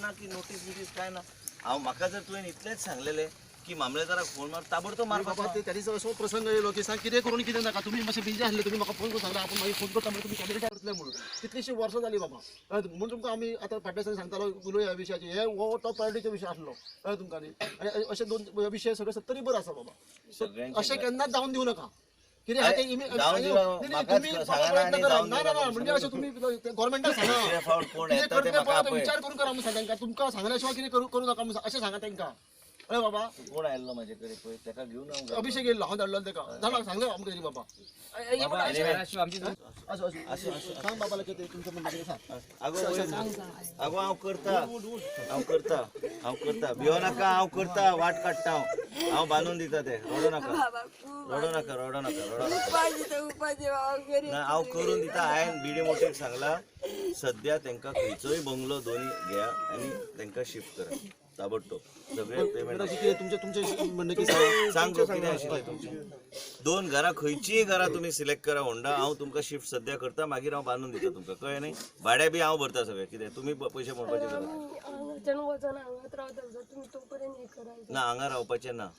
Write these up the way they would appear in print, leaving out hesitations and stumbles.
ना की नोटीस बिटीस काय ना. हांव म्हाका जर तुवें इतलेंच सांगलेलें की मामलेदाराक फोन मार, ताबडतोब बाबा मारपाचो. ते त्या दिसा असो प्रसंग येयलो की सांग कितें करून कितें नाका. तुमी मातशें बिजी आसले, तुमी म्हाका फोन करून सांगला आपूण मागीर फोन करता म्हणून. तुमी कॅबिनेट करतले म्हणून कितलीशीं वर्सां जालीं बाबा. कळ्ळें? म्हणून तुमकां आमी आतां फाटल्या दिसांनी सांगतालो, उलोवया ह्या विशयाचेर. हे हो टॉप प्रायोरिटीचो विशय आसलो, कळ्ळें तुमकां न्ही? आनी अशे दोन विशय सगळे सत्तरी बरो आसा बाबा. सगळ्यांचे अशें केन्नाच जावन दिवं नाका. कितें आहा तें जावन दिवं नाका. नाही, म्हाकाच तुम्ही सांगा प्रयत्न आणि करा. जावन ना दिवं ना नाका. ना, म्हणजे अशें तुमी गव्हर्मेंटाक सांगा. दुसऱ्या फावट कोण कितें येता ते करता म्हाका पळय आतां, आपय. विचार करून करा म्हणून सांग तांकां. तुमकां सांगल्या शिवाय कितें करूं करूं नाका म्हणून अशें सांगा तांकां. अरे बाबा. कोण आयल्लो म्हाजे कडेन पळय, ताका घेवन हांव घालता. अभिषेक येयल्लो, हांव धाडलो ताका. जाणा, सांगलें आमकां तरी बाबा. हे बाबा, पण anyway, असो असो सांग बाबाला कितें तुमचं म्हणणें कितें सांग. आगो वयर, आगो हांव करता, हांव करता, हांव करता, भियो नाका, हांव करता, वाट काडटा हांव. हांव बांदून दिता ते. रडो नाका, बाबा खूब रडो नाका, रडो नाका, रडो नाका. उपाय दिता, उपाय दे बाबा गरीब. ना, हांव करून दिता. हांवें बिडी मोटेक सांगला, सद्या तांकां खंयचोय बंगलो दोनी घेया आनी तांकां शिफ्ट करा ताबडतोब सगळे पेमेंट. अशें कितें तुमचें तुमचें म्हणणें कितें सांग. सांग गो, कितें आशिल्लें तुमचें? दोन घरां, खंयचीय घरां तुमी सिलेक्ट करा होंडा. हांव तुमकां शिफ्ट सद्या करता, मागीर हांव बांदून दिता तुमकां, कळ्ळें न्ही? भाडें बी हांव भरता सगळें. कितें तुमी पयशे मोडपाचे गरज ना. आमी हांगाच्यान वचना, हांगाच रावता सर. तुमी तो पर्यंत हे करायचं. ना, हांगा रावपाचें ना.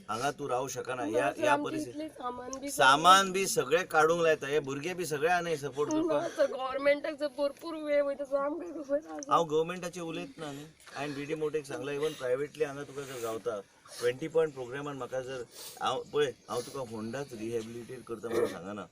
हांगा तूं रावूं शकना ह्या सर, ह्या आमचें परिस्थितीत. इतलें सामान बी सामान बी सगळें काडूंक लायता. हे भुरगे बी सगळे आहा न्ही सपोर्ट करपाक. सर, गव्हर्मेंटाक जर भरपूर वेळ वयता सर, आमकां खबर आसा. हांव गव्हर्मेंटाचें उलयत ना न्ही. हांवें बी डी मोटेक सांगलां, इवन प्रायवेटली हांगा तुका जर गावता 20 पॉयंट प्रोग्रामान म्हाका जर हांव पळय, हांव तुका होंडाच रिहेबिलिटेट करता म्हणून सांगना.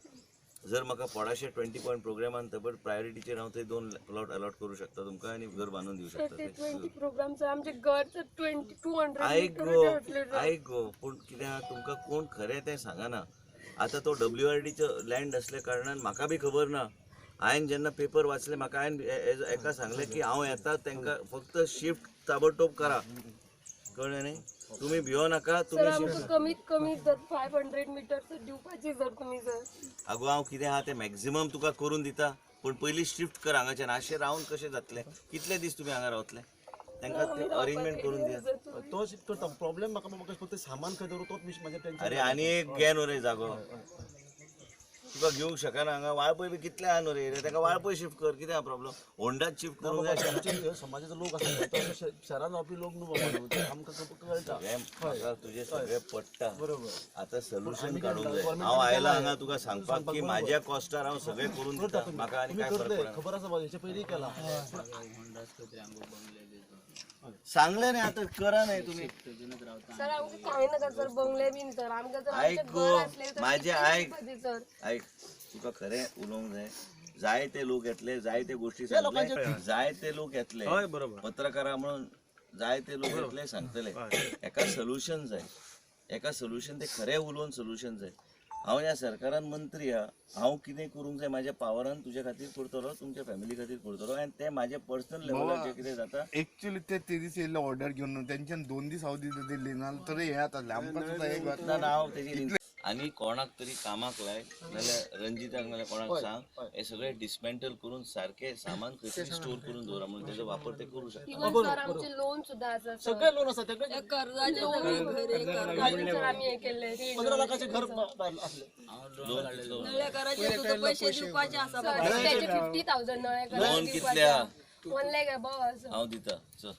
जर म्हाका पडाशे 20 पॉयंट प्रोग्रामान तर प्रायोरिटीचेर हांव थंय दोन प्लॉट अलॉट करूं शकता तुमकां आनी घर बांदून दिवं सर, शकता ते ते. 20 प्रोग्राम सर, आमचें घर सर 2200 आयक गो. मिटराचें आसलें सर. आयक गो, पूण कितें आहा, तुमकां कोण खरें तें सांगना. आतां तो डब्ल्यू आर डीचो लँड असल्या कारणान म्हाका बी खबर ना. हांवें जेन्ना पेपर वाचले, म्हाका हांवें एका सांगलें की हांव येता, तांकां फक्त शिफ्ट ताबडतोब करा. कळ्ळें न्ही? तुमी भियो नाका. सर, तुमी आमकां शिफ्ट कमीत कमी जर 500 मिटर सर दिवपाची सर तुमी सर. अगो, हांव कितें आहा तें मॅक्झिमम तुका करून दिता, पूण पयलीं शिफ्ट कर हांगाच्यान. अशें रावन कशें जातलें? कितले दीस तुमी हांगा रावतले? तांकां ते अरेंजमेंट करून दिया. तो शिफ्ट करता. प्रॉब्लेम म्हाका म्हाका फक्त सामान खंय दवरूं तोच म्हाजें टेन्शन. अरे, आनी एक घे न्हू रे जागो. तुका घेवंक शकना हांगा. वाळपय बी कितले आहा न्हू रे एरिया. ताका वाळपय शिफ्ट कर. कितें आहा प्रॉब्लम? होंडाच शिफ्ट करूंक जाय अशें ना. आमचे समाजाचो लोक आसा, तो अशे शहरान रावपी लोक न्हू बाबा न्हू, ते आमकां कळटा. सगळें म्हाका तुजें सगळें पडटा. बरोबर. आतां सोल्युशन आमी काडूंक जाय. government हांव आयला केलां. हांगा तुका सांगपाक की म्हाज्या कॉस्टार हांव सगळें करून करता दिता. तुमी. म्हाका आनी तुमी काय फरक करतले. पडना. खबर आसा बाबा, हेचे पयलीं केला. सांगलें न्ही, आतां करा न्ही तुमी. सर, आमकां कांय नाका सर, बंगले बीन सर. आमकां जर आयक आमचें गो, घर आसलें तर म्हाजें तितलें आयक. दिवपाचें सर. आयक, तुका खरें उलोवंक जाय, जायते लोक येतले, जायते गोश्टी सांगतले, जायते लोक येतले. पत्रकारां म्हणून जायते लोक येतले, सांगतले. एका सोल्युशन जाय, एका सोल्युशन, ते खरें उलोवन सोल्युशन जाय. हांव ह्या सरकारान मंत्री आहा. हांव कितें करूंक जाय म्हाज्या पावरान तुज्या खातीर करतलो, तुमच्या फॅमिली खातीर करतलो आनी तें म्हाजें पर्सनल लेवलाचेर कितें जाता. एक्चुअली ते ते दीस येयल्ले ऑर्डर घेवन, तेंच्यान 2 दीस हांव दिल्ली ना तर हे जातालें आमकां सुद्दां एक ना ना, हांव तेजी आनी कोणाक तरी कामाक लाय, नाल्यार रंजिताक नाल्यार कोणाक सांग, हे सगळे डिसमेंटल करून सारके सामान खंय तरी स्टोर करून दवरा म्हणून तेजो वापर ते करू शकता. इवन सर, आमचे लोन सुद्दां आसा सर. सगळे लोन आसा तेकडे. कर्जाचे सगळे घरे. काडून सर आमी हे केल्ले रीण. 15 लाखाचे घर आसले. लोन कितलो? नळ्याकाराचे सुद्दां पैसे दिवपाचे आसा सर, बाबा. त्याचे 50,000 नळे. लोन कितले आहा? 1 लॅक एबव आसा. हांव दिता, चल.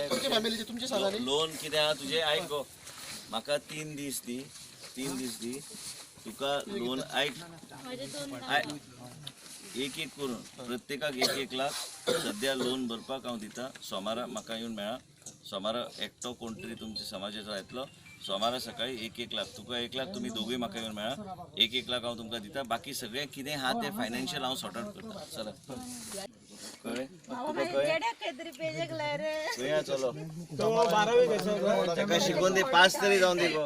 तुमच्या फॅमिलीचे तुमचे सांगा न्ही. लोन कितें आहा तुजें? आयक गो, म्हाका 3 दीस दी, 3 दीस दी. तुका लोन, आयक आयक, एक एक करून प्रत्येकाक एक एक लाख सद्या लोन भरपाक हांव दिता. सोमारा म्हाका येवन मेळा. सोमारा एकटो कोण तरी तुमच्या समाजाचो येतलो. सोमारा सकाळी एक एक लाख, तुका 1 लाख, तुमी दोगूय म्हाका येवन मेळा. एक एक लाख हांव तुमकां दिता. बाकी सगळें कितें आहा तें फायनान्शियल हांव सॉर्ट आउट करता. चला, कळ्ळें तुका? कळ्ळें? खंय आहा चलो? ताका शिकोवन दी, पास तरी जावन दी गो.